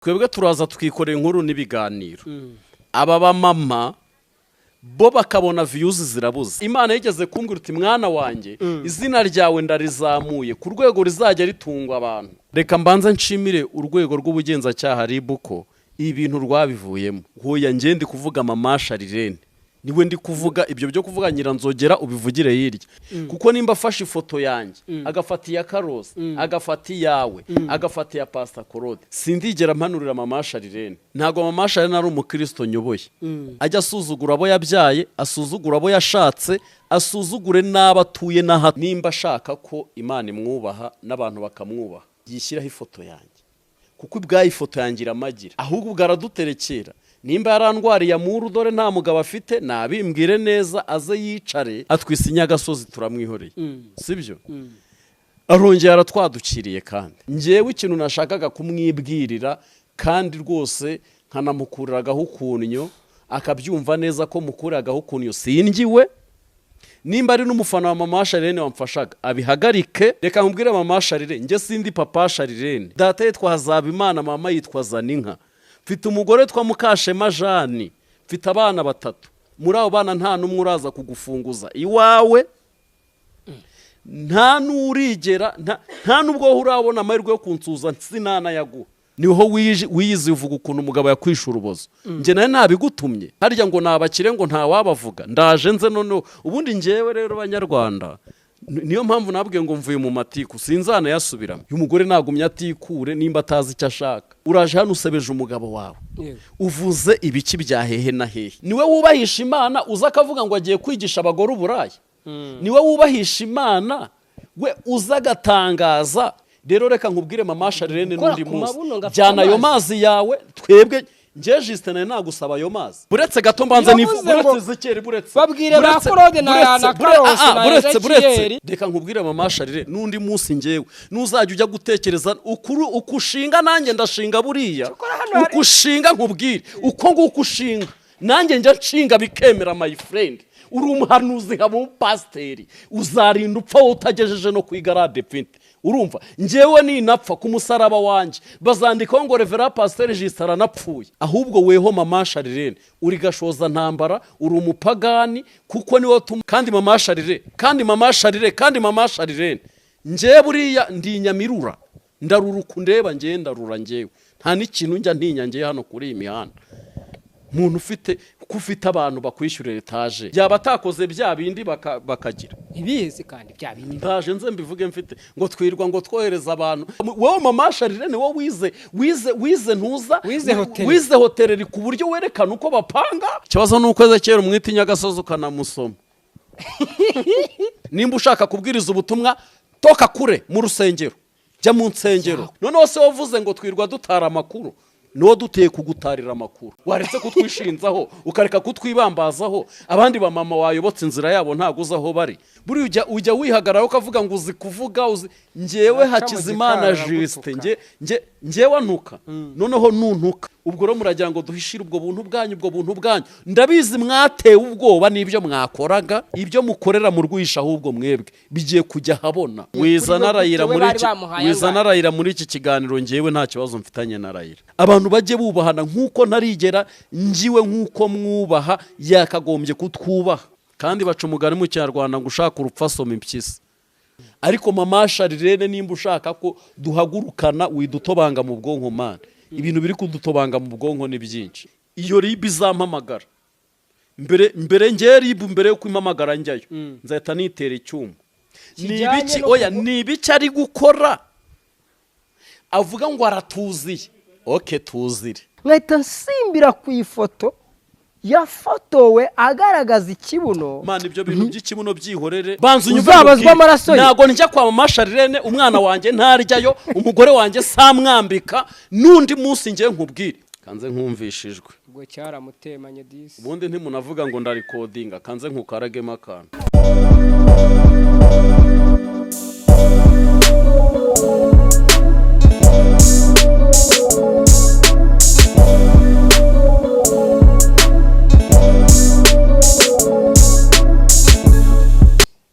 Twebwe turaza tukikorera inkuru n'ibiganiro, aba bamama bo bakabona views zirabuze. Imana yigeze kumbwira uti: "Mwana wanjye, izina ryawe ndarizamuye ku rwego rizajya ritungwa abantu." Reka mbanze nshimire urwego rw'ubugenzacyaha RIB ko ibi bintu rwabivuyemo. Hoya, njye ndi kuvuga mama Sharirene, niwe ndi kuvuga. Ibyo byo kuvuga Nyiranzogera ubivugire hirya, kuko nimba afashe ifoto yanjye, agafata iya Karosi, agafata iyawe, agafata iya Pasita Korode, sindigera mpanurira mama Sharirene. Ntabwo mama Sharirene ari umukristo nyoboye. Ajya asuzugura abo yabyaye, asuzugura abo yashatse, asuzugure n'abo atuye n'aha. Nimba ashaka ko Imana imwubaha n'abantu bakamwubaha, yishyiraho ifoto yanjye, kuko ubwayo ifoto yanjye iramagira. Ahubwo ubwo araduterekera. Nimba yarandwariye amuru, dore nta mugabo afite, nabimbwire neza, aze yicare atwise inyagasozi, turamwihoreye, sibyo? Arongera aratwadukiriye. Kandi ngewe ikintu nashakaga kumwibwirira, kandi rwose nkanamukuriraho ukunnyo akabyumva neza ko mukuragaho ukunnyo, singiwe. Nimba ari n'umufana wa mama Sharirene wamfashaga, abihagarike. Reka nkubwire mama Sharirene, njye sindi papa Sharirene. Data yitwa Hazabimana, mama yitwa Zaninka. Mfite umugore witwa Mukashema Jani, mfite abana batatu. Muri abo bana nta n'umwe uraza kugufunguza iwawe, nta n'urigera, nta n'ubwo wowe urabona amahirwe yo kunsuza, sinanayaguha. Niho wiyizi uvuga ukuntu umugabo yakwishe urubozo. Njye nawe nabigutumye harya ngo nabakire ngo ntawabavuga. Ndaje nze noneho. Ubundi njyewe rero, banyarwanda, niyo mpamvu nabwiye ngo mvuye mu matiku, sinzanayasubiramo. Uyu mugore nagumye atikure nimba atazi icyo ashaka. Uraje hano usebeje umugabo wawe, uvuze ibiki bya hehe na hehe. Niwe wubahisha Imana uza akavuga ngo agiye kwigisha abagore uburaya? Niwe wubahisha Imana we uza agatangaza? Rero reka nkubwire mama Sharirene, Gukora n'undi ku munsi mabuno ngafata jyana ayo amazi. Mazi yawe. Twebwe njye Justin nari nagusaba ayo mazi. Buretse gato mbanze Yavuze nifu buretse ngo Ezekiyeli, buretse. Babwire ba Claude na Karosi na buretse. Ezekiyeli. Reka nkubwire mama Sharire, n'undi munsi njyewe nuzajya ujya gutekereza ukuri uko ushinga, nanjye ndashinga buriya. Cyokora hano hari- Uko ushinga, nkubwire uko nguko ushinga, nanjye njya nshinga bikemera. My friend, uri umuhanuzi nkaba umupasiteri, uzarinda upfa wowe utagejeje no ku igarade pinte. Urumva, njyewe ninapfa, ku musaraba wanjye bazandikaho ngo Reverend Pasiteri Jisita aranapfuye. Ahubwo weho mama Sharirene, uri gashoza ntambara, uri umupagani, kuko niwe tuma. Kandi mama Sharire, kandi mama Sharire, kandi mama Sharirene, njyewe buriya ndi inyamirura, ndarura uku ndeba. Njyewe ndarura, njyewe nta n'ikintu njya ntinya. Njyewe hano kuri iyi mihanda, umuntu ufite ko ufite abantu bakwishyurira etaje, yaba atakoze bya bindi bakagira Ntibizi kandi bya bindi. Ndaje nze mbivuge. Mfite ngo twirwa ngo twohereza abantu. Wowe mama Sharirene, wowe wize ntuza Wize hoteli. Wize hoteleri ku buryo werekana uko bapanga. Ikibazo ni uko Ezekiyeli umwita inyagasozi ukanamusoma. Nimba ushaka kubwiriza ubutumwa, toka kure mu rusengero, jya mu nsengero. Noneho se wavuze ngo twirwa dutara amakuru, niwo duteye kugutarira amakuru? Waretse kutwishinzaho, ukareka kutwibambazaho. Abandi bamama wayobotse inzira yabo, ntabwo uzi aho bari. Buriya ujya wihagarara ukavuga ngo uzi kuvuga, uzi. Njyewe Aca mu Hakizimana gikari Justin, aragutuka. Njyewe ntuka noneho nuntuka. Ubwo rero muragira ngo duhishire ubwo buntu bwanyu, ubwo buntu bwanyu ndabizi. Mwatewe ubwoba n'ibyo mwakoraga, ibyo mukorera mu rwisha. Ahubwo mwebwe bigiye kujya ahabona. Wiza Kuri we na Rayira gute we muri bari iki bamuhaye wiza angahe? na Rayira muri iki kiganiro. Njyewe nta kibazo mfitanye na Rayira. Abantu bajye bubahana nk'uko ntarigera ngiwe nk'uko mwubaha, yakagombye kutwubaha. Kandi baca umugani mu Kinyarwanda ngo ushaka urupfu asoma impyisi. Ariko mama Sharirene, nimba ushaka ko duhagurukana, widutobanga mu bwonko. Mana, ibintu biri kudutobanga mu bwonko ni byinshi. Iyo RIB izampamagara mbere mbere, ngewe RIB mbere yo kumpamagara njyayo, nzahita nitera icyuma. Ni Kijyanye ibiki? no Oya, ni ibiki ari gukora avuga ngo aratuziye? Okay, tuzire. Nkahita nsimbira ku ifoto yafotowe agaragaza ikibuno. Mana, ibyo bintu by'ikibuno byihorere, banza unyumve. Uzabazwa Nkubwire. amaraso ye. Ntabwo njya kwa mama Sharirene. Umwana wanjye ntaryayo, umugore wanjye samwambika. N'undi munsi ngiye nkubwire, kanze nkumvishijwe. Ubwo cyaramutemanye disi. Ubundi ntimunavuga ngo ndarikodinga, kanze nkukaragemo akantu.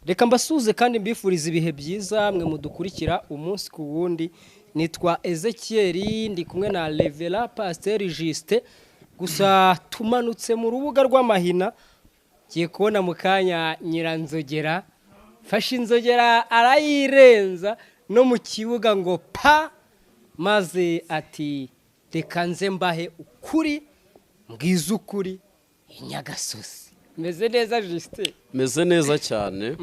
Reka mbasuhuze kandi mbifurize ibihe byiza mwe mudukurikira umunsi ku wundi. Nitwa Ezekiel, ndi kumwe na Revera Pasteur Justin. Gusa tumanutse mu rubuga rw'amahina, ngiye kubona mu kanya Nyiranzogera fashe inzogera arayirenza no mu kibuga ngo pa, maze ati reka nze mbahe ukuri, mbwize ukuri inyagasozi. Meze neza Justin? Meze neza cyane.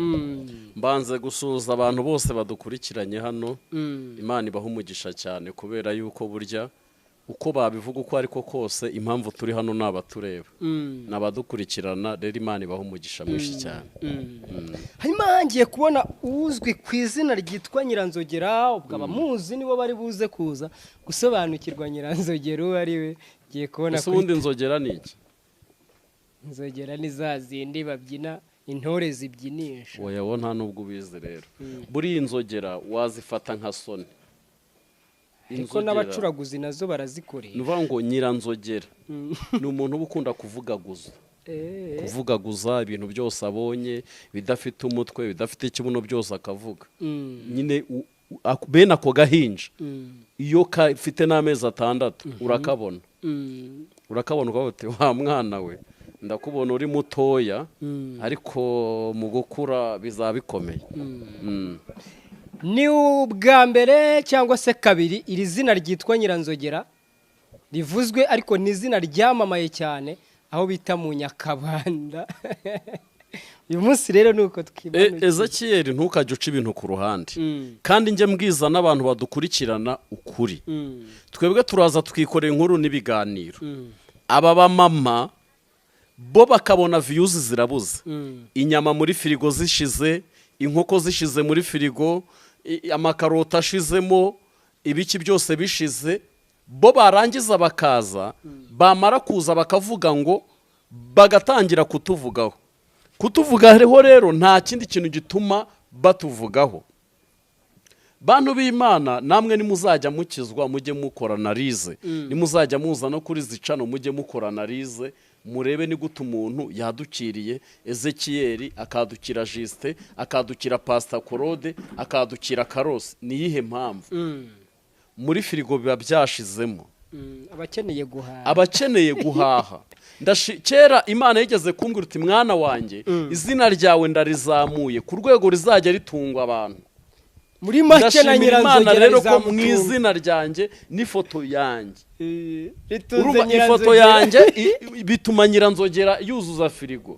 Mbanze gusuhuza abantu bose badukurikiranye hano. Imana ibaha umugisha cyane, kubera yuko burya uko babivuga uko ariko kose, impamvu turi hano ni abatureba, ni abadukurikirana. Rero Imana ibaha umugisha mwinshi cyane. Hanyuma ngiye kubona uzwi ku izina ryitwa Nyiranzogera, ubwo abamuzi nibo bari buze kuza gusobanukirwa Nyiranzogera uwo ari we. Ngiye kubona Ese ubundi inzogera ni iki? Inzogera ni za zindi babyina, intore zibyinisha. Oya, wo nta nubwo ubizi rero. Buriya inzogera wazifata nka soni. Ariko n'abacuraguzi nazo barazikoresha. Ni ukuvuga ngo Nyiranzogera ni umuntu uba ukunda kuvugaguza, kuvugaguza ibintu byose abonye, bidafite umutwe, bidafite ikibuno, byose akavuga nyine. Bene ako gahinja, iyo kafite n'amezi 6, urakabona, urakabona ukavuga uti wa mwana we, ndakubona uri mutoya, ariko mu gukura bizaba bikomeye. Ni ubwa mbere cyangwa se kabiri iri zina ryitwa Nyiranzogera rivuzwe, ariko ni izina ryamamaye cyane aho bita mu Nyakabanda. Uyu munsi rero ni uko twimanukiye. Ezekiel, ntukajye uca ibintu ku ruhande, kandi njye mbwiza n'abantu badukurikirana ukuri. Twebwe turaza tukikorera inkuru n'ibiganiro, aba bamama bo bakabona views zirabuze, inyama muri firigo zishize, inkoko zishize muri firigo, amakaroti ashizemo, ibiki byose bishize, bo barangiza bakaza, bamara kuza bakavuga ngo bagatangira kutuvugaho. Kutuvugaho rero nta kindi kintu gituma batuvugaho. Bantu b'Imana, namwe nimuzajya mukizwa mujye mukora analyse, nimuzajya muza no kuri zicano mujye mukora analyse, murebe ni gute umuntu yadukiriye Ezekiel, akadukira Justin, akadukira Pastor Claude, akadukira Karosi. Ni iyihe mpamvu? Muri firigo biba byashizemo. Abakeneye guhaha, abakeneye guhaha. Kera Imana yigeze kumbwira uti mwana wanjye, izina ryawe ndarizamuye ku rwego rizajya ritungwa abantu. Muri make na Nyiranzogera rero ko mu izina ryanjye n'ifoto yanjye, urumva ifoto yanjye bituma Nyiranzogera yuzuza firigo.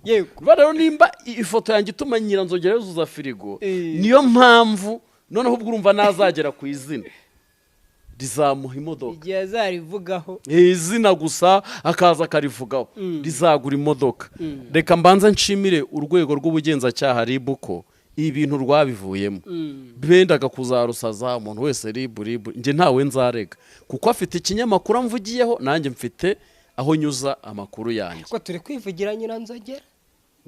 Rero nimba ifoto yanjye ituma Nyiranzogera yuzuza firigo, niyo mpamvu noneho ubwo urumva nazagera ku izina rizamuha imodoka. Igihe azarivugaho izina gusa akaza akarivugaho, rizagura imodoka. Reka mbanza nshimire urwego rw'ubugenzacyaha RIB ko ibintu rwabivuyemo. Bendaga kuzarusaza umuntu wese RIB RIB, nge ntawe nzarega kuko afite ikinyamakuru amvugiyeho, nanjye mfite aho nyuza amakuru yanjye. Ko turi kwivugira Nyiranzogera?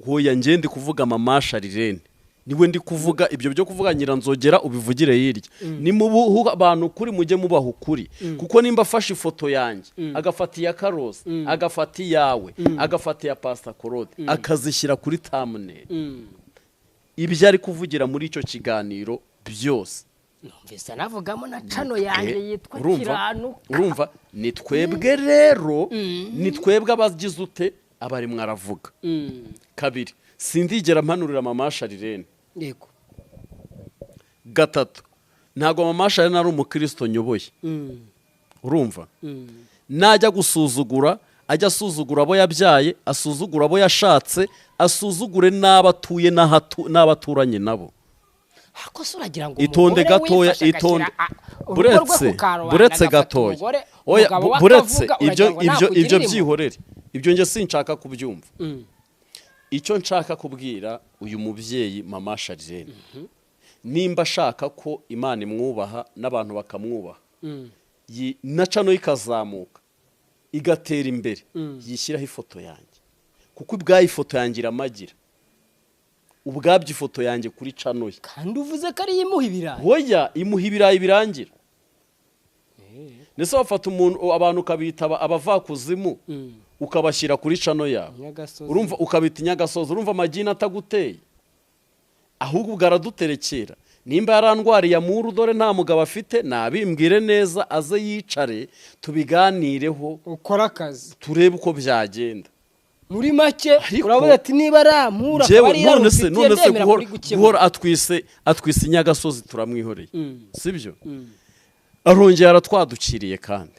Hoya, nge ndi kuvuga Mama Sharirene, niwe ndi kuvuga. Ibyo byo kuvuga Nyiranzogera ubivugire hirya. Nimubuha abantu kuri mujye mubaha ukuri, kuko nimba afashe ifoto yanjye, agafata iya Karosi, agafata iyawe, agafata iya Pastor Claude, akazishyira kuri thumbnail, ibyo ari kuvugira muri icyo kiganiro byose, Numvise navugamo na cano yanjye yitwa Kiranuka. Urumva ni twebwe rero, ni twebwe abagize ute abari mwaravuga. Kabiri, sindigera mpanurira Mama Sharirene. Yego. Gatatu, ntabwo Mama Sharirene ari umukristo nyoboye. Urumva najya gusuzugura, ajya asuzugura abo yabyaye, asuzugura abo yashatse, asuzugure n'abo atuye n'abaturanye nabo. Itonde gatoya, itonde, buretse buretse gatoya. Oya, buretse ibyo ibyo ibyo byihorere, ibyo nge sinshaka kubyumva. Icyo nshaka kubwira uyu mubyeyi Mama Sharirene, nimba ashaka ko Imana imwubaha n'abantu bakamwubaha, na cano ikazamuka igatera imbere, yishyiraho ifoto yanjye, kuko ubwayo ifoto yanjye iramagira, ubwabyo ifoto yanjye kuri cano ye. Kandi uvuze ko ari imuha ibirayi. Hoya, imuha ibirayi birangira. Nese wafata umuntu, abantu ukabita abavakuzimu, ukabashyira kuri cano yawe, urumva ukabita inyagasozi, urumva amagini ataguteye, ahubwo ubwo araduterekera. Nimba yarandwariye amuru, dore nta mugabo afite, nabimbwire neza, aze yicare tubiganireho, ukora akazi, turebe uko byagenda. Muri make uravuga ati niba aramura akaba ari none se guhora atwise inyagasozi turamwihoreye, sibyo? Arongera aratwadukiriye. Kandi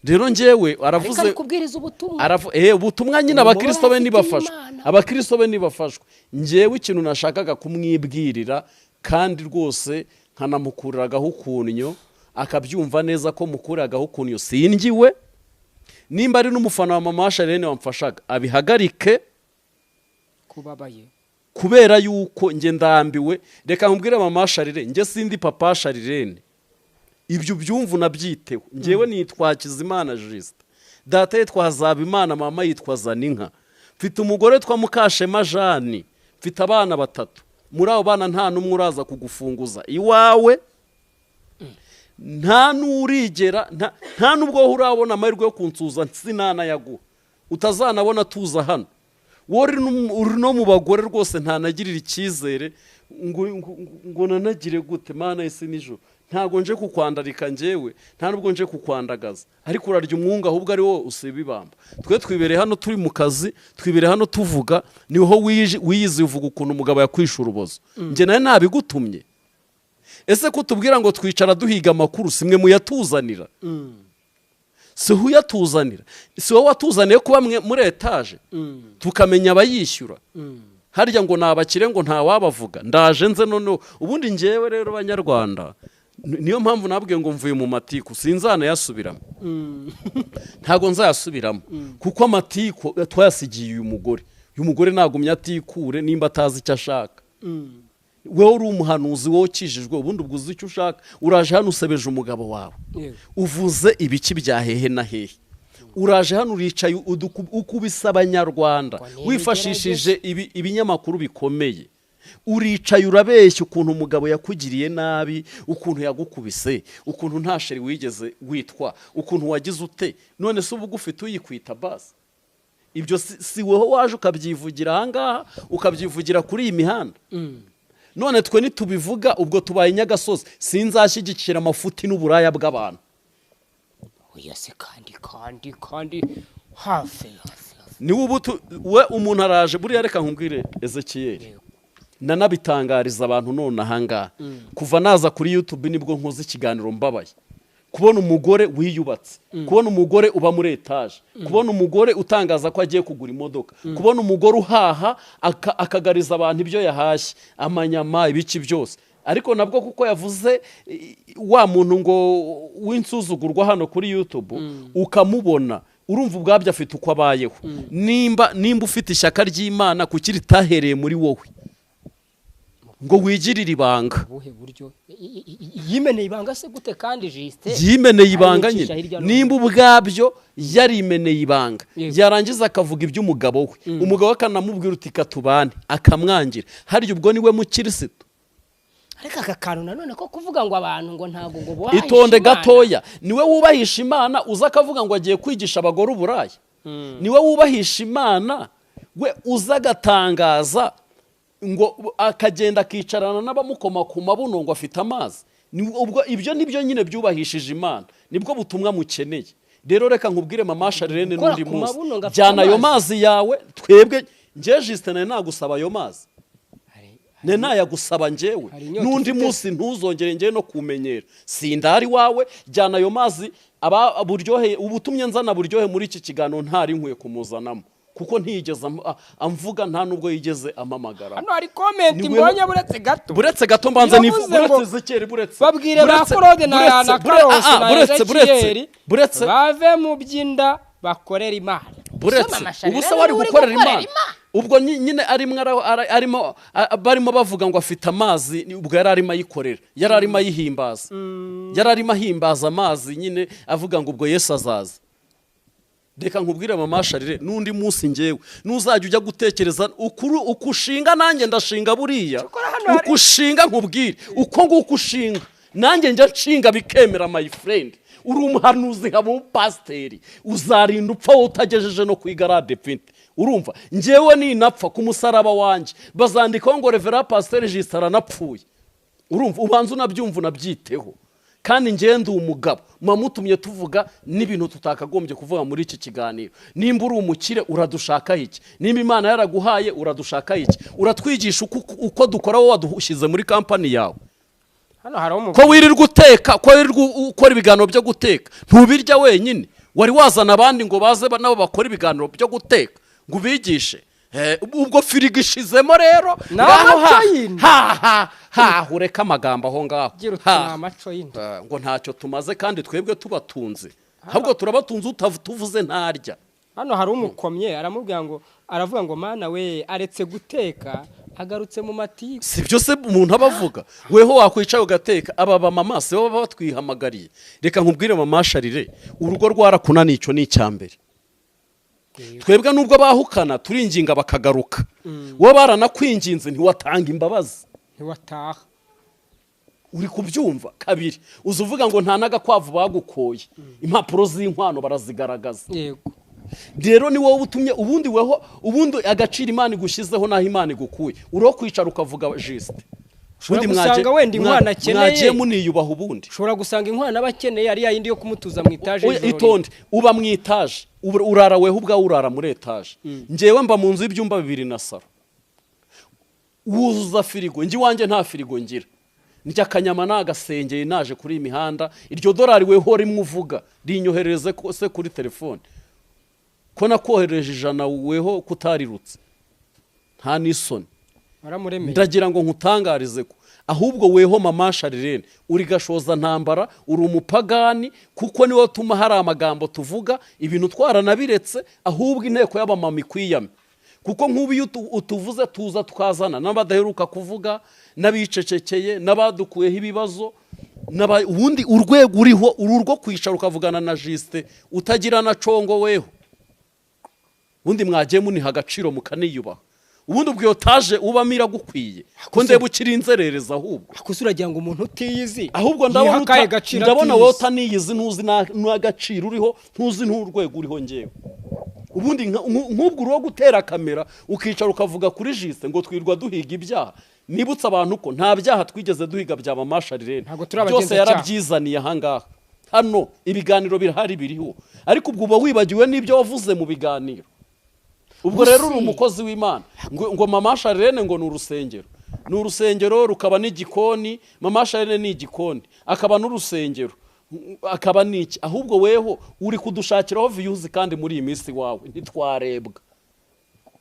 rero njyewe aravuze kubwiriza ubutumwa, ubutumwa nyine abakristo be nibafashwe, abakristo be nibafashwe. Njyewe ikintu nashakaga kumwibwirira kandi rwose nkanamukuragaho ukunyo akabyumva neza ko mukuragaho ukunyo, singiwe. Nimba ari n'umufana wa mama Charlene wamfashaga abihagarike kubabaye, kubera yuko nge ndambiwe. Reka nkubwire mama Charlene, nge sindi papa Charlene, ibyo byumvu nabyiteho. Ngewe nitwa Hakizimana Justin, data yitwa Hazabimana, mama yitwa Zaninka, mfite umugore twa Mukashema Jeanne, mfite abana batatu. Muri abo bana nta n'umwe uraza kugufunguza iwawe, nta n'urigera, nta n'ubwo urabona amahirwe yo kunsuza sinanayaguha, utazanabona tuza hano. Wowe uri no mu bagore rwose ntanagirira icyizere ngo nanagire gute mana isi nijoro. Ntago nje kukwandarika njyewe, nta nubwo nje kukwandagaza, ariko urarya umwunga ahubwo ari wowe usiba ibamba. Twe twibereye hano turi mu kazi, twibereye hano tuvuga, niho wiyizi uvuga ukuntu umugabo yakwisha urubozo. Njye nawe nabigutumye. Ese kutubwira ngo twicara duhiga amakuru, simwe muyatuzanira? Si uyatuzanira, si wowe watuzaniye kuba muri etaje tukamenya abayishyura. Harya ngo nabakire ngo ntawabavuga, ndaje nze noneho. Ubundi njyewe rero banyarwanda, niyo mpamvu nabwiye ngo mvuye mu matiku, sinzanayasubiramo. Ntago nzayasubiramo kuko amatiku twayasigiye uyu mugore. Uyu mugore nagumye atikure nimba atazi icyo ashaka. Wewe uri umuhanuzi, wowe ukijijwe, ubundi ubwo uzi icyo ushaka. Uraje hano usebeje umugabo wawe, uvuze ibiki bya hehe na hehe. Uraje hano uricaye ukubisa abanyarwanda wifashishije ibinyamakuru bikomeye. Uricaye urabeshya ukuntu umugabo yakugiriye nabi, ukuntu yagukubise, ukuntu nta sheri wigeze witwa, ukuntu wagize ute. None se ubu ufite uyikwita basi? Ibyo si wowe waje ukabyivugira ahangaha, ukabyivugira kuri iyi mihanda. None twe nitubivuga ubwo tubaye inyagasozi. Sinzashyigikira amafuti n'uburaya bw'abantu. Oya se kandi hafi ni ubu we umuntu araje buriya. Reka nkubwire Ezekiel, nanabitangariza abantu none ahangaha, kuva naza kuri YouTube nibwo nkoze ikiganiro mbabaye. Kubona umugore wiyubatse, kubona umugore uba muri etaje, kubona umugore utangaza ko agiye kugura imodoka, kubona umugore uhaha akagariza abantu ibyo yahashye, amanyama ibiki byose. Ariko nabwo kuko yavuze wa muntu ngo w'insuzugurwa hano kuri YouTube, ukamubona urumva ubwabyo afite uko abayeho. Nimba ufite ishyaka ry'Imana kuki ritahereye muri wowe ngo wigirire ibanga? Ubuhe buryo yimeneye ibanga se gute kandi Justin? Yimeneye ibanga nyine. Nimba ubwabyo yarimeneye ibanga, yarangiza akavuga iby'umugabo we, umugabo akanamubwira uti katubane, akamwangira, harya ubwo niwe mukirisitu? Ariko aka kantu nanone ko kuvuga ngo abantu ngo ntago ngo bubahisha itonde gatoya, niwe wubahisha Imana uza akavuga ngo agiye kwigisha abagore uburaya? Niwe wubahisha Imana we uza agatangaza ngo akagenda akicarana n'abamukoma ku mabuno ngo afite amazi? Ubwo ibyo nibyo nyine byubahishije Imana, nibwo butumwa mukeneye. Rero reka nkubwire mama Charlene n'undi munsi, jyana ayo mazi yawe. Twebwe njye Justin nawe nagusaba ayo mazi, ne nayagusaba njyewe. N'undi munsi ntuzongere njye no kumenyera, sindari wawe. Jyana ayo mazi aba buryohe, ubutumye nzana buryohe muri iki kiganiro ntari nkwiye kumuzanamo, kuko ntiyigeze amvuga, nta nubwo yigeze amamagara. Hano hari comment mbonye buretse gato, buretse gato mbanze nifu, buretse Ezekiel, buretse babwire ba Claude na Karosi na Ezekiel buretse bave mu byinda bakorera Imana. Buretse ubu se wari gukorera Imana? Ubwo nyine arimo barimo bavuga ngo afite amazi, ubwo yari arimo ayikorera, yari arimo ayihimbaza, yari arimo ahimbaza amazi nyine avuga ngo ubwo Yesu azaza. Reka nkubwire mama Charlene, n'undi munsi njyewe nuzajya ujya gutekereza ukuru ukushinga, nanjye ndashinga buriya ukushinga, nkubwire uko nguko ushinga nanjye njya nshinga bikemera. My friend, uri umuhanuzi nkaba umupasiteri, uzarinda upfa wowe utagejeje no ku igarade pfinte. Urumva njyewe ninapfa ku musaraba wanjye bazandikaho ngo Reverend Pasteur Justin aranapfuye. Urumva, ubanza unabyumva, unabyiteho. Kandi ngende umugabo mutumye tuvuga n'ibintu tutakagombye kuvuga muri iki kiganiro. Nimba uri umukire uradushaka iki? Nimba Imana yaraguhaye uradushaka iki? Uratwigisha uko dukora wowe wadushyize muri kampani yawe. Hano hari ko wirirwa uteka, ko wirirwa ukora ibiganiro byo guteka, ntubirya wenyine. Wari wazana abandi ngo baze nabo bakora ibiganiro byo guteka ngo ubigishe. Ubwo firigo ishizemo rero ngaho ha ureka amagambo aho ngaho ngo ntacyo tumaze kandi twebwe tubatunze, ahubwo turabatunze utavuze ntarya. Hano hari umukomye aramubwira ngo aravuga ngo mana we aretse guteka agarutse mu matiku. Si byo se umuntu abavuga weho wakwicaye ugateka? Aba bamama se baba batwihamagariye. Reka nkubwire mama Sharire, urugo rwarakunaniye, icyo ni icyambere. Twebwe nubwo bahukana turinginga bakagaruka, wowe baranakwinginze ntiwatanga imbabazi, ntiwataha. Uri kubyumva? Kabiri, uza uvuga ngo nta n'agakwavu bagukoye, impapuro z'inkwano barazigaragaza. Yego rero ni wowe utumye ubundi weho ubundi agaciro Imana igushyizeho naho Imana igukuye, uriho kwicara ukavuga juste. Ubundi gusanga wenda inkwano akeneye, mwagiye muniyubaha. Ubundi ushobora gusanga inkwano abakeneye ari yayindi yo kumutuza mu etaje. Itonde, uba mu etaje, urara weho ubwawe urara muri etaje. Njyewe mba mu nzu y'ibyumba 2 na saro, wuzuza firigo. Njye iwanjye nta firigo ngira, njya akanyama nagasengeye naje kuri iyi mihanda. Iryo dorari weho rimwe uvuga rinyoherereze se kuri telefone, ko nakohereje 100 weho kutarirutse, nta n'isoni. Ndagira ngo nkutangarize ko ahubwo weho mama Sharirene uri gashoza ntambara, uri umupagani, kuko niwe tuma hari amagambo tuvuga ibintu twaranabiretse. Ahubwo inteko y'abamama ikwiyame, kuko nk'ubu iyo utuvuze tuza tukazana n'abadaheruka kuvuga, n'abicecekeye, n'abadukuyeho ibibazo. Ubundi urwego uriho uri urwo kwicara ukavugana na Juste utagira na congo weho. Ubundi mwagiye muniha agaciro mukaniyubaha. Ubundi ubwo taje ubamo iragukwiye, ko ndeba ukiri inzerereza. Ahubwo akuze uragira ngo umuntu utiyizi, ahubwo ndabona wowe utaniyizi, ntuzi n'agaciro uriho, ntuzi n'urwego uriho. Ngewe ubundi nk'ubwo uriho gutera kamera ukicara ukavuga kuri Juste ngo twirwa duhiga ibyaha. Nibutse abantu ko nta byaha twigeze duhiga bya mama Sharirene, byose yarabyizaniye ahangaha. Hano ibiganiro birahari biriho, ariko ubwo uba wibagiwe n'ibyo wavuze mu biganiro. Ubwo rero uri umukozi w'Imana ngo mama Sharirene ngo ni urusengero, ni urusengero rukaba n'igikoni. Mama Sharirene ni igikoni akaba n'urusengero akaba n'iki. Ahubwo weho uri kudushakiraho views, kandi muri iyi minsi wawe ntitwarebwa,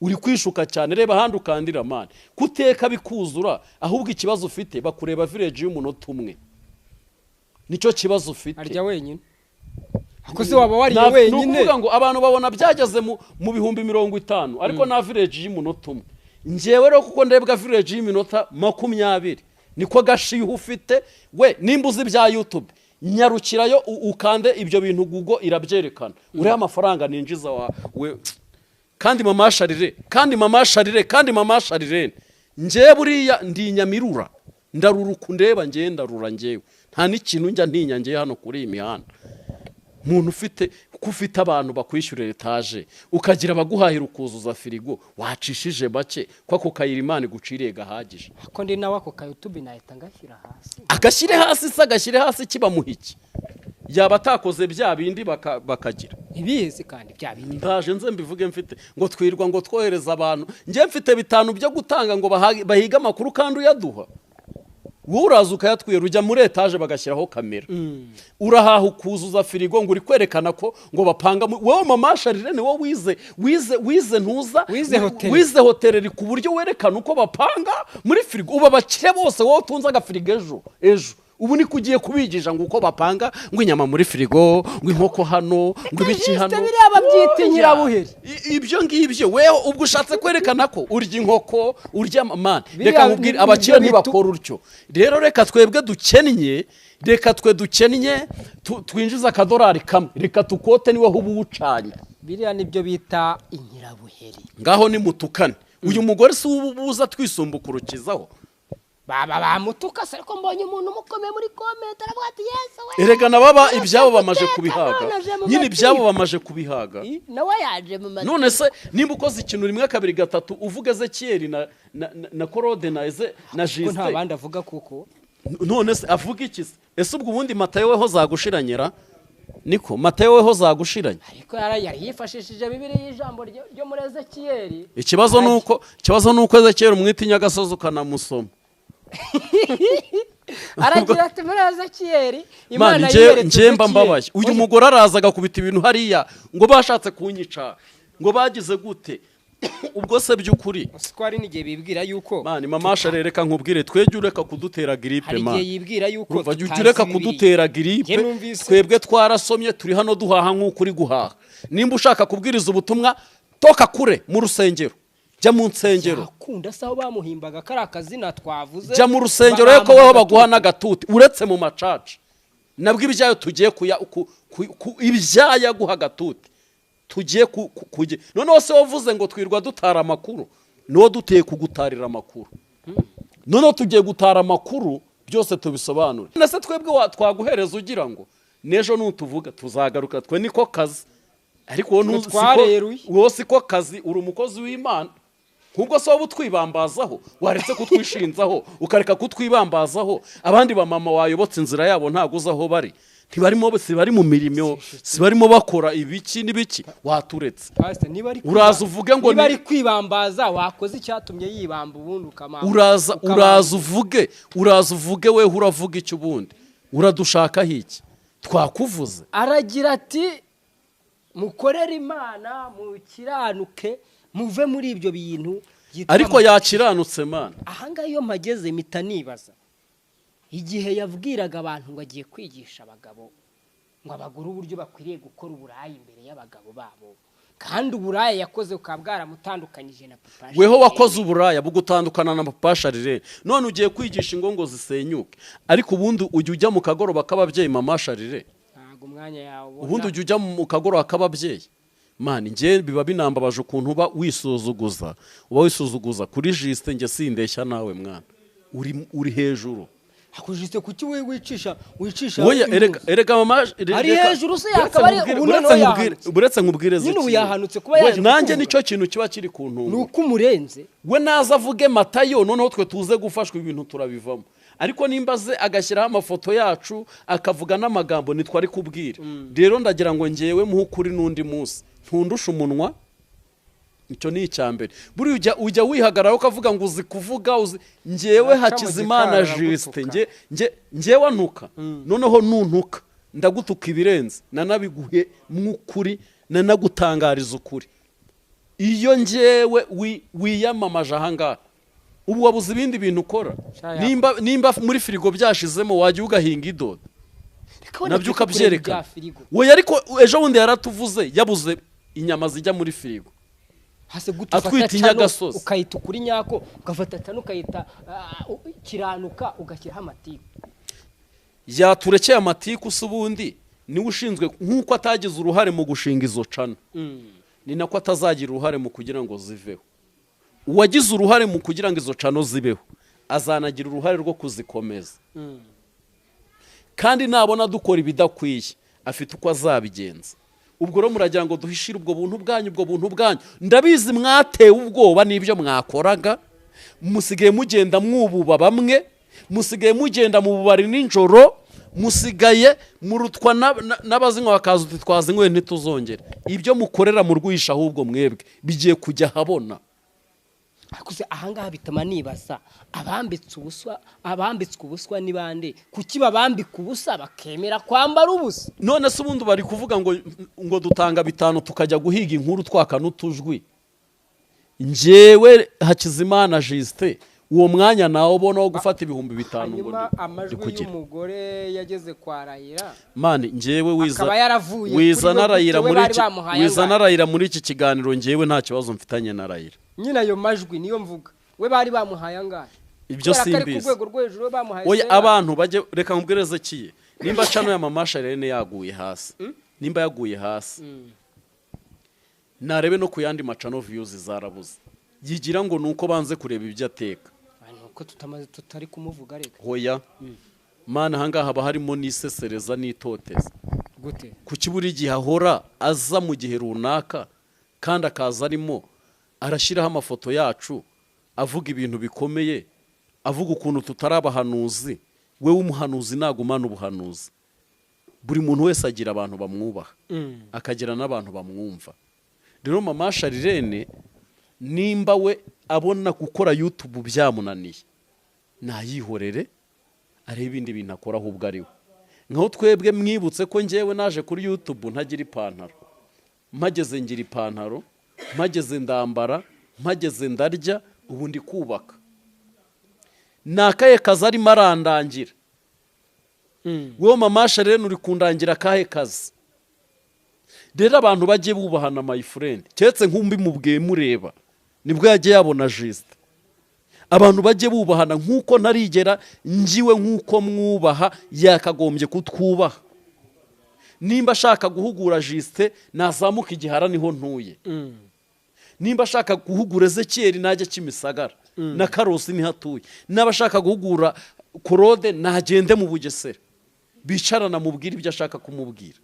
uri kwishuka cyane. Reba ahandi ukandira mani kuteka bikuzura. Ahubwo ikibazo ufite bakureba village y'umunota umwe, nicyo kibazo ufite. Arya wenyine akoze waba wariye wenyine. Nukuvuga ngo abantu babona byageze mu 50,000 ariko na village y'umunota umwe. Njyewe rero kuko ndebwa village y'iminota 20 niko gashiho ufite we. Nimba uzi bya YouTube nyarukirayo ukande ibyo bintu, Google irabyerekana, uriya amafaranga ninjiza we. Kandi mama Sharire, kandi mama Sharire, kandi mama Sharirene, njyewe buriya ndi nyamirura, ndaruruka ndeba njyewe ndarura njyewe, nta n'ikintu njya ntinya njyewe hano kuri iyi mihanda. Umuntu ufite ko ufite abantu bakwishyurira etaje, ukagira abaguhahira ukuzuza firigo, wacishije make ko ako kayira Imana iguciriye gahagije. Ko ndi nawe ako ka YouTube nahita ngashyira hasi. Agashyire hasi se, agashyire hasi kibamuha iki? Yaba atakoze bya bindi bakagira ntibizi kandi bya bindi. Ndaje nze mbivuge mfite ngo twirwa ngo twohereza abantu, njye mfite 5 byo gutanga ngo bahiga amakuru kandi uyaduha. Wowe uraza ukayatwira, ujya muri etaje bagashyiraho kamera, urahaha ukuzuza firigo ngo uri kwerekana ko ngo bapanga. Wowe mama Sharirene wowe wize wize wize ntuza wize hoteleri ku buryo werekana uko bapanga muri firigo. Uba bakire bose wowe utunze agafirigo ejo ejo. Ubu niko ugiye kubigisha ngo uko bapanga ngo inyama muri firigo, ngo inkoko hano, ngo ibiki hano. Biriya babyita nyirabuheri. Ibyo ngibyo wewe ubwo ushatse kwerekana ko urya inkoko, urya amani. Reka nkubwire abakire ntibakora utyo. Rero reka twebwe dukennye, reka twe dukennye twinjiza akadorari kamwe, reka tukote niwe ubu ucanye. Biriya nibyo bita inyirabuheri. Ngaho ni mutukane. Uyu mugore si ubuza twisumbukurukizaho. Baba bamutuka se, ariko mbonye umuntu umukomeye muri comment aravuga ati Yesu we. Erega nababa ibyabo bamaje kubihaga, nyine ibyabo bamaje kubihaga, nawe yaje mu mati. None se nimba ukoze ikintu 1 2 3 uvuga Ezekiel na Korode na Eze na Juste, nta bandi avuga kuko None se avuga iki se? Ese ubwo ubundi Matayo weho zagushiranyira? Niko Matayo weho zagushiranye. Ariko yari yifashishije Bibiliya, ijambo ryo muri Ezekiyeli. Ikibazo nuko Ezekiyeli umwita inyagasozi ukanamusoma. Aragira ati muri Ezekiyeli Imana Imana yiyeretse njye mba Ezekiyeli. mbabaye. Uyu mugore araza agakubita ibintu hariya ngo bashatse kunyica, ngo bagize gute? Ubwo se by'ukuri? Siko hari n'igihe bibwira yuko Mani, mama Sharere, reka nkubwire, twejye ureka kudutera giripe. Hari igihe Mani, yibwira yuko urumva, jya tutazi ureka Bibiliya. kudutera giripe. Njye numvise- Twebwe twarasomye, turi hano duhaha nk'uko uri guhaha. Nimba ushaka kubwiriza ubutumwa, toka kure mu rusengero, jya mu nsengero. Yakunda se aho bamuhimbaga kari akazina twavuze? Jya mu rusengero, reko weho baguha n'agatuti. Uretse mu macaca nabwo ibyayo tugiye kuya ibyaya guha agatuti tugiye kujya. Noneho se wavuze ngo twirwa dutara amakuru, niwo duteye kugutarira amakuru. Noneho tugiye gutara amakuru byose tubisobanure. None se twebwe twaguhereza ugira ngo n'ejo nutuvuga tuzagaruka? Twe niko kazi, ariko wowe Twe twareruye. Wowe siko kazi, uri umukozi w'Imana. Nk'ubwo se wowe utwibambazaho, waretse kutwishinzaho, ukareka kutwibambazaho? Abandi bamama wayobotse inzira yabo, ntabwo uzi aho bari, ntibarimo, si bari mu mirimo, si barimo bakora ibiki n'ibiki? Waturetse. Pastor, niba ari Uraza uvuge ngo niba ari kwibambaza, wakoze icyatumye yibamba ubundi ukamamba. Uraza uraza uvuge weho uravuga iki? Ubundi uradushakaho iki? Twakuvuze. Aragira ati mukorere Imana, mukiranuke, muve muri ibyo bintu byitwa Ariko yakiranutse, Mana. Ahangaha iyo mpageze mpita nibaza igihe yabwiraga abantu ngo agiye kwigisha abagabo, ngo abagore uburyo bakwiriye gukora uburaya imbere y'abagabo babo, kandi uburaya yakoze bukaba bwaramutandukanyije na papa. Weho wakoze uburaya bugutandukana na papa Sharirene, none ugiye kwigisha ingo ngo zisenyuke. Ariko ubundi ujya ujya mu kagoroba k'ababyeyi, mama Sharire? Ntabwo umwanya yawe. Ubundi ujya ujya mu kagoroba k'ababyeyi? Mani, njye biba binambabaje ukuntu uba wisuzuguza, uba wisuzuguza kuri Justin. Njye sindeshya nawe, mwana, uri hejuru. Hakujise kuki we wicisha Oya, impuzu? erega mama Ari hejuru se yakaba ari- ubu buretse noneho nkubwire- yahanutse. Buretse nkubwire Nyine ubu Ezekiel. yahanutse kuba We, yaje nanjye kukuvuga. nicyo kintu kiba kiri ku Ni ntungu. uko umurenze. We naza avuge Matayo, noneho twe tuze gufashwa, ibintu turabivamo. Ariko nimba aze agashyiraho amafoto yacu, akavuga n'amagambo nitwe ari kubwira. Rero ndagira ngo ngewe muhe ukuri n'undi munsi, ntundushe umunwa. Icyo ni icya mbere. Buriya ujya wihagararaho ukavuga ngo uzi kuvuga, uzi ngewe. Aca mu Hakizimana gikari Justin, aragutuka. ngewe ntuka, noneho nuntuka ndagutuka ibirenze, nanabiguhe mw'ukuri, nanagutangariza ukuri. Iyo ngewe wiyamamaje ahangaha, ubu wabuze ibindi bintu ukora? Shaya. Nimba muri firigo byashizemo, wajya ugahinga idodo. Reka wenda Nabyo tujye kureba ukabyerekana. ibya firigo. We, ariko ejo bundi yaratuvuze yabuze inyama zijya muri firigo. Hase gute ufata Atwita cano inyagasozi. ukayita ukuri nyako, ugafata cano ukayita kiranuka, ugashyiraho amatiku? Yaturekeye amatiku se? Ubundi niwe ushinzwe. Nk'uko atagize uruhare mu gushinga izo cano, ni nako atazagira uruhare mu kugira ngo ziveho. Uwagize uruhare mu kugira ngo izo cano zibeho azanagira uruhare rwo kuzikomeza, kandi nabona dukora ibidakwiye afite uko azabigenza. Ubwo rero muragira ngo duhishire ubwo buntu bwanyu, ubwo buntu bwanyu ndabizi. Mwatewe ubwoba n'ibyo mwakoraga, musigaye mugenda mwububa bamwe, musigaye mugenda mu bubari nijoro, musigaye murutwa n'abazinywa bakaza uti twazinyweye ntituzongere. Ibyo mukorera mu rwihisha, ahubwo mwebwe bigiye kujya ahabona. Ariko se ahangaha bituma nibaza abambitse ubusa, abambitswe ubuswa ni bande? Kuki babambika ubusa bakemera kwambara ubusa? None se ubundi bari kuvuga ngo dutanga 5 tukajya guhiga inkuru twaka n'utujwi. Njyewe Hakizimana Justin, uwo mwanya nawe ubona wo gufata 5000 ngo Hanyuma ndi amajwi kugira y'umugore yageze kwa Rayira, Mani, njyewe wiza akaba yaravuye wiza kuri we na Rayira gute? We muri bari iki bamuhaye wiza angahe? na Rayira muri iki kiganiro, njyewe nta kibazo mfitanye na Rayira. Nyine ayo majwi niyo mvuga, we bari bamuhaye angahe? Ibyo Kubera ko ari ku simbizi. rwego rwo hejuru, we bamuhaye Oya, sera. abantu bajye, reka nkubwire Ezekiye, nimba cano ya mama Charlene yaguye hasi, nimba yaguye hasi, narebe no ku yandi macano, views zarabuze. Yigira ngo ni uko banze kureba ibyo ateka. Ah, ni uko tutamaze tutari kumuvuga reka. Hoya mana, ahangaha haba harimo n'isesereza n'itoteza. Gute? Kuki buri gihe ahora aza mu gihe runaka, kandi akaza arimo arashyiraho amafoto yacu, avuga ibintu bikomeye, avuga ukuntu tutari abahanuzi? We w'umuhanuzi nagumana ubuhanuzi. Buri muntu wese agira abantu bamwubaha, akagira n'abantu bamwumva. Rero mama Sharirene, nimba we abona gukora YouTube byamunaniye, nayihorere arebe ibindi bintu akora ahubwo ari we. Nkaho twebwe mwibutse ko njyewe naje kuri YouTube ntagira ipantaro, mpageze ngira ipantaro, mpageze ndambara, mpageze ndarya, ubu ndi kubaka. Ni akahe kazi arimo arandangira? Wowe mama Sharirene uri kundangira akahe kazi? Rero abantu bajye bubahana, my friend. Keretse nkumbi mubwiye mureba nibwo yajya yabona Justin. Abantu bajye bubahana, nk'uko ntarigera ngiwe, nk'uko mwubaha yakagombye kutwubaha. Nimba ashaka guhugura Justin, nazamuka igihara niho ntuye. Nimba ashaka guhugura Ezekiyeli, najya Kimisagara na Karosi niho atuye. Niba ashaka guhugura Claude, nagende mu Bugesera bicarana mubwire ibyo ashaka kumubwira.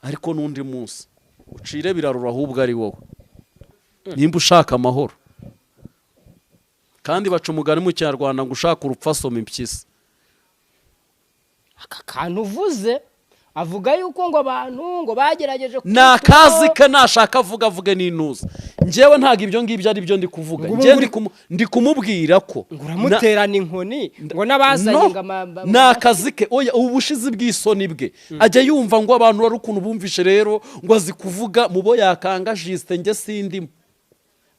Ariko n'undi munsi ucire birarura ahubwo ari wowe nimba ushaka amahoro. Kandi baca umugani mu Kinyarwanda ngo ushaka urupfu asoma impyisi. Aka kantu uvuze, avuga yuko ngo abantu ngo bagerageje Ni akazi ke, nashaka avuga avuge n'intuza. Njyewe ntabwo ibyo ngibyo ari byo ndi kuvuga. Ngo ubu Njyewe ndi kumubwira ko ngo uramuterana inkoni, ngo n'abazanye No, ngo ni akazi ke. Oya, ubu bushizi bw'isoni bwe ajya yumva ngo abantu bari ukuntu bumvishe rero ngo azi kuvuga mu bo yakanga. Justin njye sindimo,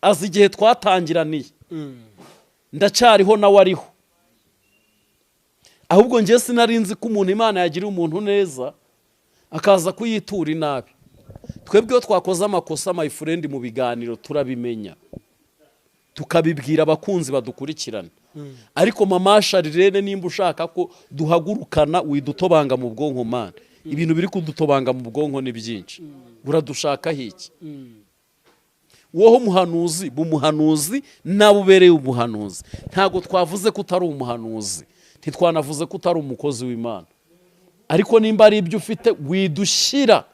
azi igihe twatangiraniye, ndacyariho nawe ariho. Ahubwo njye sinari nzi ko umuntu Imana yagiriye umuntu neza akaza kuyitura inabi. Twebwe iyo twakoze amakosa, my friend, mu biganiro turabimenya, tukabibwira abakunzi badukurikirana. Ariko mama Sharirene, nimba ushaka ko duhagurukana, widutobanga mu bwonko man. Ibintu biri kudutobanga mu bwonko ni byinshi, uradushakaho iki? Wowe umuhanuzi, bumuhanuzi nawe ubereye umuhanuzi. Ntabwo twavuze ko utari umuhanuzi, ntitwanavuze ko utari umukozi w'Imana, ariko nimba ari ibyo ufite, widushyira,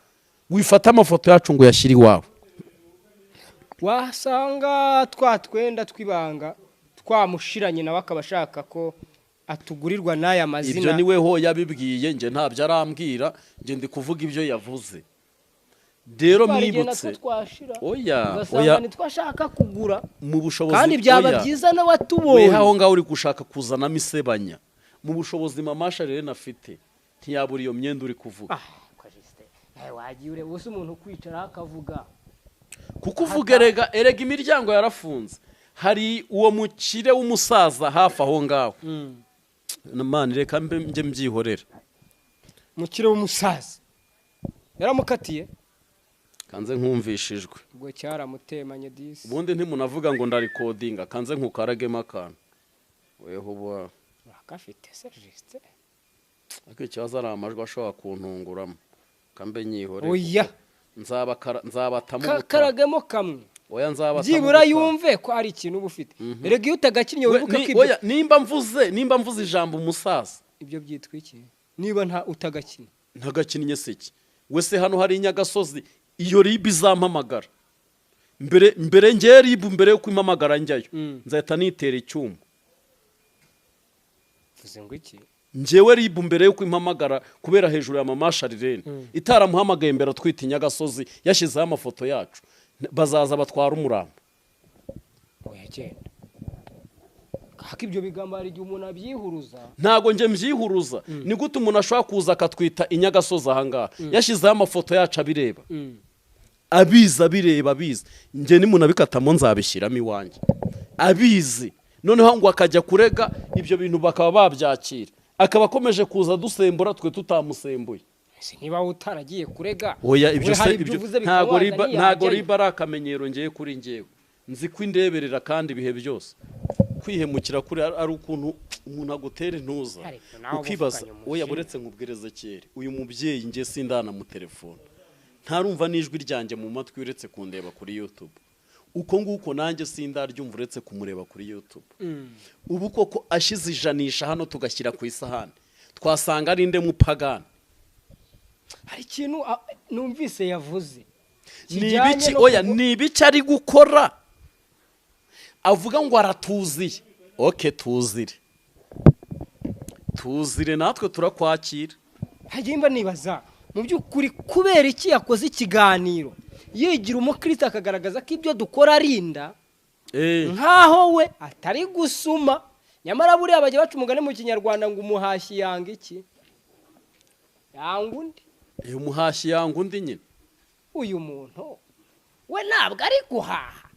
wifata amafoto yacu ngo uyashyire iwawe. Wasanga twa twenda tw'ibanga twamushiranye, nawe akaba ashaka ko atugurirwa n'aya mazina. Ibyo niwe ho yabibwiye, njye ntabyo arambwira. Njye ndi kuvuga ibyo yavuze. Rero Twari igihe mwibutse natwo twashira, Oya, ugasanga oya. nitwo ashaka kugura. Mu bushobozi Kandi byaba oya. byiza nawe atubonye. Weho aho ngaho uri gushaka kuzanamo isebanya. Mu bushobozi mama Sharirene afite, ntiyabura iyo myenda uri kuvuga. Ah, kwa Justin, nawe wagiye ureba ubusa umuntu kwicara akavuga. Kuko uvuga erega, erega imiryango yarafunze. Hari uwo mukire w'umusaza hafi aho ngaho. Mani, reka mbe njye mbyihorera. Mukire w'umusaza yaramukatiye. Kanze nkumvishijwe. Ubwo cyaramutemanye disi. Ubundi ntimunavuga ngo ndarikodinga. Kanze nkukaragemo akantu weho uba Urakafite se, Justin? Ariko ikibazo ari amajwi ashobora kuntunguramo, kambe nyihorere. Oya. Nzabatamo ubutaha. Karagemo kamwe. Oya, nzabatamo Byibura ubutaha. yumve ko ari ikintu uba ufite. Erega iyo utagakinnye, wibuke ko ibyo Oya, nimba mvuze ijambo umusaza. Ibyo byitwa iki niba nta utagakina? Ntagakinnye se iki? We se hano hari inyagasozi, iyo RIB izampamagara mbere mbere. Ngewe RIB mbere yo kumpamagara njyayo, nzahita nitera icyuma. Vuze ngo iki? Njyewe RIB mbere yo kumpamagara, kubera hejuru ya mama Sharirene itaramuhamagaye mbere atwite inyagasozi yashyizeho amafoto yacu, bazaza batwara umurambo. Oya, genda kaka, ibyo bigambo hari igihe umuntu abyihuruza. Ntabwo njye mbyihuruza. Ni gute umuntu ashobora kuza akatwita inyagasozi ahangaha yashyizeho amafoto yacu, abireba, abizi, abireba, abizi? Njye nimunabikatamo nzabishyiramo iwanjye. Abizi, noneho ngo akajya kurega, ibyo bintu bakaba babyakira, akaba akomeje kuza dusembura twe tutamusembuye. Ese niba wowe utaragiye kurega, Oya, ibyo we se hari ibyo ibyo uvuze ntago bikabanza riba ntago ntiyajyayo. Riba ari akamenyero ngewe kuri ngewe. Nzi ko indeberera kandi ibihe byose kwihemukira kuri ari ukuntu umuntu agutera intuza Ariko nawe uba ukibaza. uvuganye umujinya. Oya, buretse nkubwire kera, uyu mubyeyi nge sindanamutelefona, ntarumva n'ijwi ryanjye mu matwi uretse kundeba kuri YouTube. Uko nguko nanjye sindaryumva uretse kumureba kuri YouTube. Ubu koko ashyize ijanisha hano tugashyira ku isahani, twasanga ari nde mupagani? Hari ikintu numvise yavuze Ni kijyanye ibiki? no Oya, ni ibiki ari gukora avuga ngo aratuziye? Okay, tuzire. Tuzire natwe turakwakira. Hagimba nibaza mu by'ukuri kubera iki yakoze ikiganiro yigira umukristo akagaragaza ko ibyo dukora arinda nkaho we atari gusuma. Nyamara buriya bajya baca umugani mu Kinyarwanda ngo umuhashyi yanga iki? Yanga undi. Umuhashyi yanga undi nyine. Uyu muntu we ntabwo ari guhaha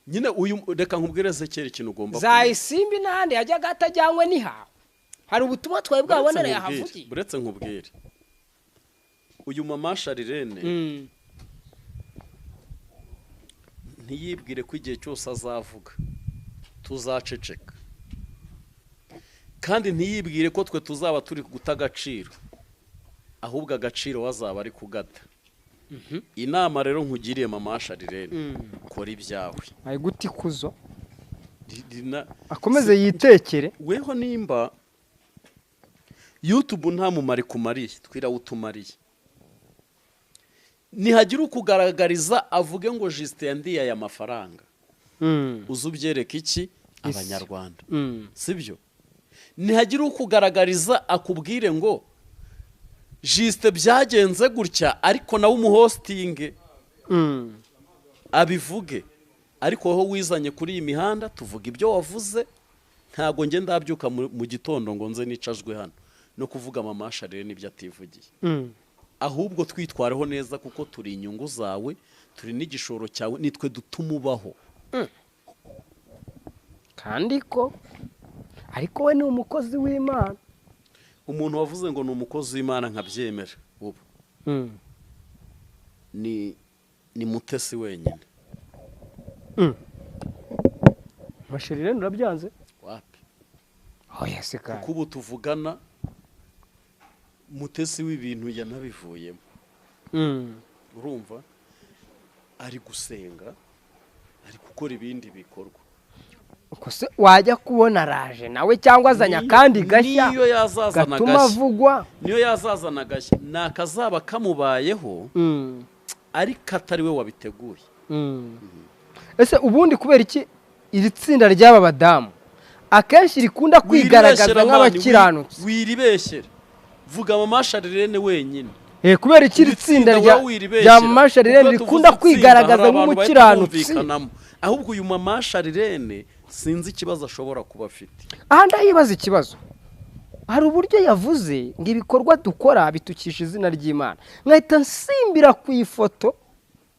nyine. Uyu reka nkubwire Ezekiyeli ikintu ugomba za Isimbi n'ahandi yajyaga atajyanywe n'ihaho. Hari ubutumwa twari bwabonera yahavugiye. Buretse nkubwire, uyu mama Sharirene ntiyibwire ko igihe cyose azavuga tuzaceceka, kandi ntiyibwire ko twe tuzaba turi guta agaciro, ahubwo agaciro wazaba ari kugata. Inama rero nkugiriye mama Sharirene, kora ibyawe. Ari guti kuzo akomeze yitekere. Weho nimba YouTube nta mumari kumariye, twirawutumariye. Nihagira ukugaragariza avuge ngo Justin yandiye aya mafaranga, uzubyereka iki Abanyarwanda, sibyo? Nihagira ukugaragariza akubwire ngo Justin byagenze gutya, ariko nawe umuhostinge abivuge. Ariko wowe wizanye kuri iyi mihanda tuvuga ibyo wavuze. Ntago nge ndabyuka mu gitondo ngo nze nicajwe hano no kuvuga mama Sharirene n'ibyo ativugiye. Ahubwo twitwareho neza kuko turi inyungu zawe, turi n'igishoro cyawe, nitwe dutumubaho. Kandi ko ariko we ni umukozi w'Imana. Umuntu wavuze ngo ni umukozi w'Imana nkabyemera ubu ni Mutesi wenyine. Masharirene urabyanze? Wapi? Oya se kandi. Kuko ubu tuvugana Mutesi w'ibintu yanabivuyemo. Urumva ari gusenga, ari gukora ibindi bikorwa. Uko se wajya kubona raje nawe cyangwa azanya kandi gashya, niyo yazazana gashya avugwa, niyo yazazana gashya nakazaba kamubayeho, ariko atari we wabiteguye. Ese ubundi kubera iki iri tsinda ry'aba badamu akenshi rikunda kwigaragaza nk'abakiranutsi? Wiribeshyera, vuga mama Sharirene wenyine. Kubera iki iri tsinda rya mama Sharirene rikunda kwigaragaza nk'umukiranutsi? Ahubwo uyu mama Sharirene sinzi ikibazo ashobora kuba afite. Aha ndayibaza ikibazo. Hari uburyo yavuze ngo ibikorwa dukora bitukisha izina ry'Imana, nkahita nsimbira ku ifoto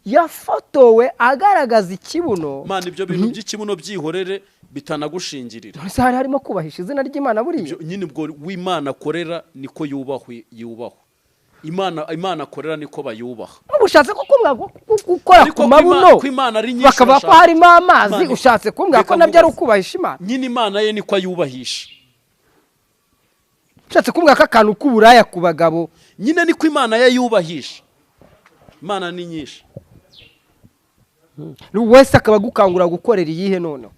yafotowe agaragaza ikibuno. Mana, ibyo bintu by'ikibuno byihorere bitanagushingirira. Ese hari harimo kubahisha izina ry'Imana buriya? Nyine ubwo w'Imana akorera niko yubahwe, yubahwa. Imana akorera niko bayubaha. Ubushatse ko kumbwa gukora ku mabuno bakaba ko harimo amazi, ushatse kumbwa ko nabyo ari ukubahisha Imana? Nyine Imana ye niko ayubahisha. Ushatse kumbwa ko akantu k'uburaya ku bagabo nyine niko Imana ye yubahisha. Imana ni nyinshi. Wese akaba gukangura gukorera iyihe noneho?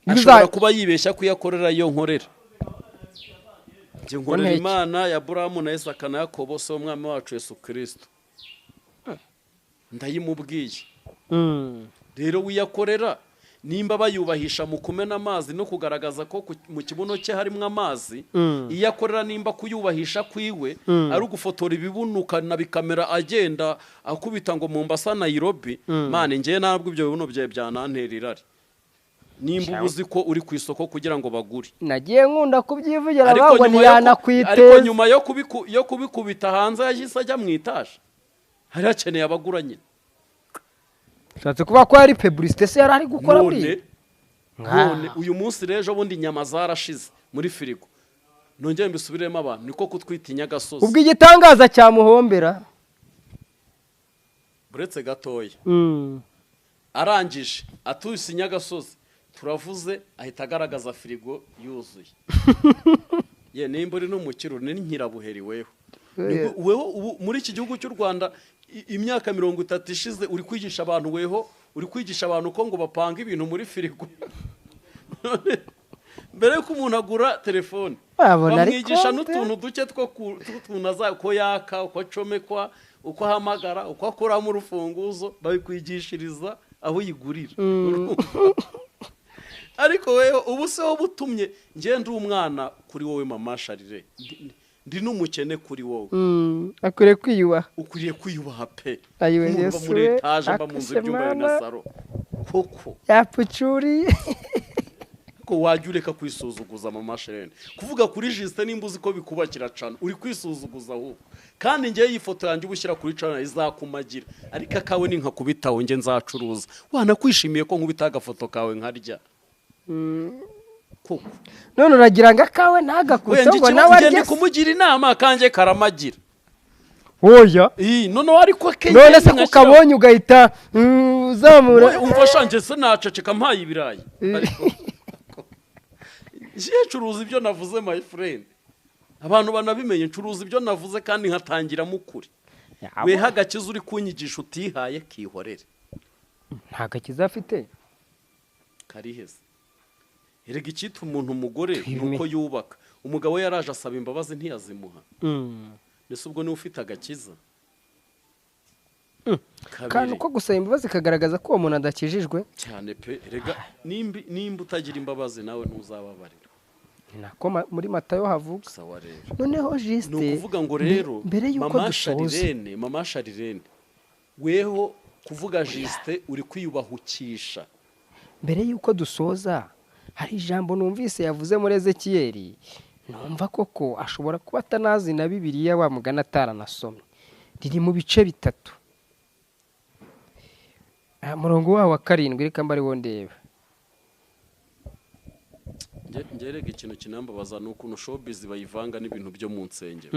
Ashobora kuba yibeshya kuyakorera iyo nkorera. Nkorera Imana ya Aburahamu na Isaka na Yakobo, se w'umwami wacu Yesu Kristo. Ndayimubwiye. Rero wiyakorera nimba bayubahisha mu kumena amazi no kugaragaza ko mu kibuno cye harimo amazi, iyakorera nimba kuyubahisha kwiwe ari ugufotora ibibunuka na bikamera agenda akubita ngo Mombasa Nairobi, mane ngiye ntabwo ibyo bibuno byawe byanantera irari. Nimba uzi ko uri ku isoko kugira ngo bagure. Nagiye nkunda kubyivugira bangwa ntiyanakwiteza. Ariko nyuma yo kubikubita hanze yahise ajya mu itaje. Hari hakeneye abagura nyine. Ushatse kuba ko ari publicité se yari ari gukora buri? None uyu munsi rejo bundi inyama zarashize muri firigo. Nongeye mbisubiremo abantu niko kutwita inyagasozi. Ubwo igitangaza cyamuhombera. Buretse gatoya. Arangije atuyise inyagasozi. Turavuze ahita agaragaza firigo yuzuye. Ye nimba uri n'umukiro ni nkirabuheri weho. Weho ubu muri iki gihugu cy'u Rwanda imyaka 30 ishize uri kwigisha abantu weho, uri kwigisha abantu ko ngo bapanga ibintu muri firigo. Mbere yuko umuntu agura telefone bamwigisha n'utuntu duke two kutunaza uko yaka, uko acomekwa, uko ahamagara, uko akuramo urufunguzo, babikwigishiriza aho uyigurira. Ariko wewe ubu se wowe utumye ngende umwana kuri wowe, mama Sharire, ndi n'umukene kuri wowe. Akwiriye kwiyubaha. Ukwiriye kwiyubaha pe. Ayiwe. Nk'umuntu Yesu uba muri we, etaje, mba mu nzu y'ibyumba bibiri na akase. saro koko. Yapucuriye. Ko wajya ureka kwisuzuguza, mama Sharire, kuvuga kuri Justin nimba uzi ko bikubakira cana, uri kwisuzuguza ahubwo. Kandi ngewe iyi foto yanjye uba ushyira kuri cana izakumagira, ariko akawe ni nkakubitaho, nge nzacuruza. Wanakwishimiye ko nkubita agafoto kawe nkarya koko? None uragira ngo akawe ntagakubite Oya, ngo nawe njye arye ndi kumugira inama, akanjye karamagira. Oya. Ii, noneho ariko ke None se nkashyiraho- ko ukabonye ugahita uzamura? Oya, umva sha, se naceceka mpaye ibirayi, ariko njye ncuruza ibyo navuze, my friend. Abantu banabimenye, ncuruza ibyo navuze kandi nkatangiramo ukuri. Weha agakiza uri kunyigisha utihaye, kihorere. Nta gakiza afite. Kariheze. Erega icyitwa umuntu umugore ni Twime. uko yubaka. Umugabo we yaraje asaba imbabazi, ntiyazimuha. Mbese ubwo niwe ufite agakiza? Kandi Kabiri. uko gusaba imbabazi kagaragaza ko uwo muntu adakijijwe. Cyane pe. Erega nimba utagira imbabazi, nawe ntuzababarira. Ni nako muri Matayo havuga. Sawa rero. Noneho Ni Justin, ukuvuga ngo rero mbere y'uko mama dusoza, Sharirene, mama Sharirene, weho kuvuga Justin uri kwiyubahukisha. Mbere y'uko dusoza, hari ijambo numvise yavuze muri Ezekiyeli, numva koko ashobora kuba atanazi na Bibiliya, wa mugani ataranasomye. Riri mu bice 3, murongo wawo wa 7, reka mba ariwo ndeba. Ngerega ikintu kinambabaza ni ukuntu showbiz bayivanga n'ibintu byo mu nsengero.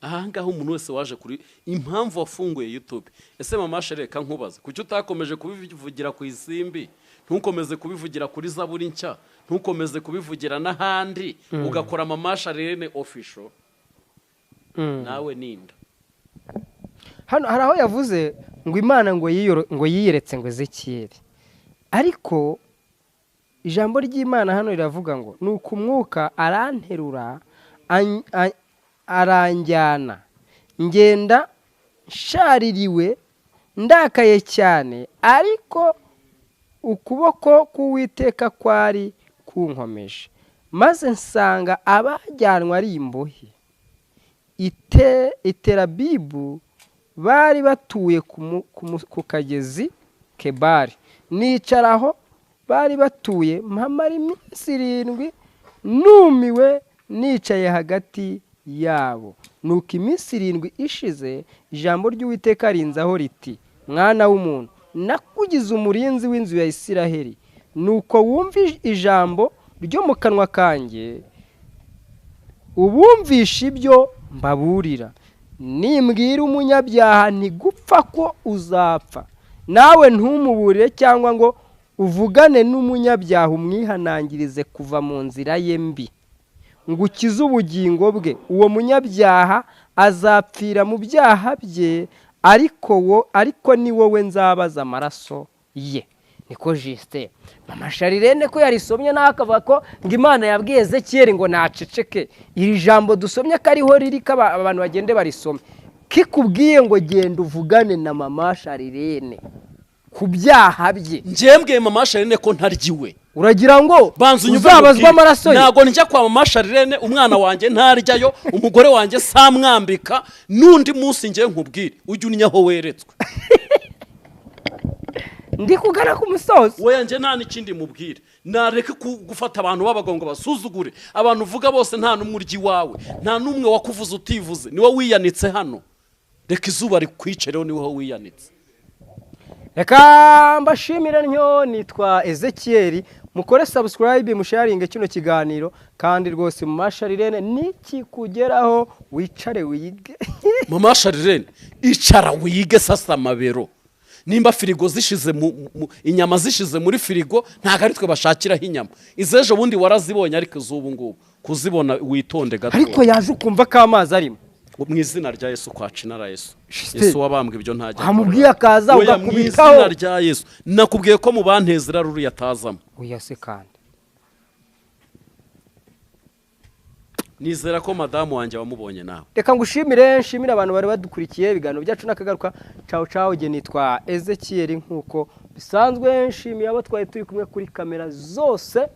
Aha ngaha umuntu wese waje kuri impamvu wafunguye YouTube, ese mama reka nkubaze, kuki utakomeje kubivugira ku Isimbi, ntukomeze kubivugira kuri Zaburi Nshya, ntukomeze kubivugira n'ahandi, ugakora Mama Sharene Official? Nawe ninda. Hano hari aho yavuze ngo Imana ngo yiyeretse ngo Ezekiyeli, ariko ijambo ry'Imana hano riravuga ngo ni uku: Umwuka aranterura aranjyana, ngenda nshaririwe, ndakaye cyane, ariko ukuboko k'Uwiteka kwari kunkomeje, maze nsanga abajyanwa ari imbohe i Terabibu, bari batuye ku kagezi Kebari. Nicara aho bari batuye, mpamara iminsi 7 numiwe, nicaye hagati yabo. Nuko iminsi 7 ishize, ijambo ry'Uwiteka rinzaho riti: "Mwana w'umuntu, nakugize umurinzi w'inzu ya Isiraheli, nuko wumve ijambo ryo mu kanwa kanjye, ubumvisha ibyo mbaburira. Nimbwira umunyabyaha ntigupfa ko uzapfa, nawe ntumuburire cyangwa ngo uvugane n'umunyabyaha umwihanangirize kuva mu nzira ye mbi ngo ukize ubugingo bwe, uwo munyabyaha azapfira mu byaha bye, ariko ni wowe nzabaza amaraso ye." Niko Justin, mama Sharirene ko yarisomye nawe akavuga ko ngo Imana yabwiye Ezekiyeli ngo naceceke, iri jambo dusomye ko ariho riri, ko abantu bagende barisome, kikubwiye ngo genda uvugane na mama Sharirene ku byaha bye. Njyembwiye mama Sharine ko ntaryiwe. Uragira ngo Banza unyumve uzabazwe nkubwire. amaraso ye? Ntabwo njya kwa mama Sharirene, umwana wanjye ntaryayo, umugore wanjye samwambika. N'undi munsi ngiye nkubwire, ujye unnyaho weretswe. Ndi kugana ku musozo. Weya, njye nta n'ikindi mubwire. Nareke gufata abantu b'abagabo ngo basuzugure abantu. Uvuga bose, nta n'umwe urya iwawe, nta n'umwe wakuvuze utivuze. Niwe wiyanitse hano, reka izuba rikwicereho, niwe wiyanitse. Reka mbashimire ntyo. Nitwa Ezekiyeli. Mukore subscribe, musharinge kino kiganiro, kandi rwose mu Masharirene nikikugeraho wicare wige. Mama Sharirene, icara wige, sasa amabero. Nimba firigo zishize inyama zishize muri firigo, ntabwo ari twe bashakiraho inyama. Iz'ejo bundi warazibonye, ariko iz'ubu ngubu kuzibona witonde gato. Ariko yaje ukumva ko amazi arimo. Mu izina rya Yesu, kwa cinara Yesu. Justin, Yesu wabambwe ibyo ntajya wamubwiye akaza Oya, mu ugakubitaho. izina rya Yesu, nakubwiye ko mu bantezera ruriya atazamo. Oya se kandi. Nizera ko madamu wanjye wamubonye nawe. Reka ngushimire, nshimire abantu bari badukurikiye. Ibiganiro byacu n'akagaruka. Cawu cawu. Jye nitwa Ezekiel nk'uko bisanzwe, nshimiye abo twari turi kumwe kuri kamera zose.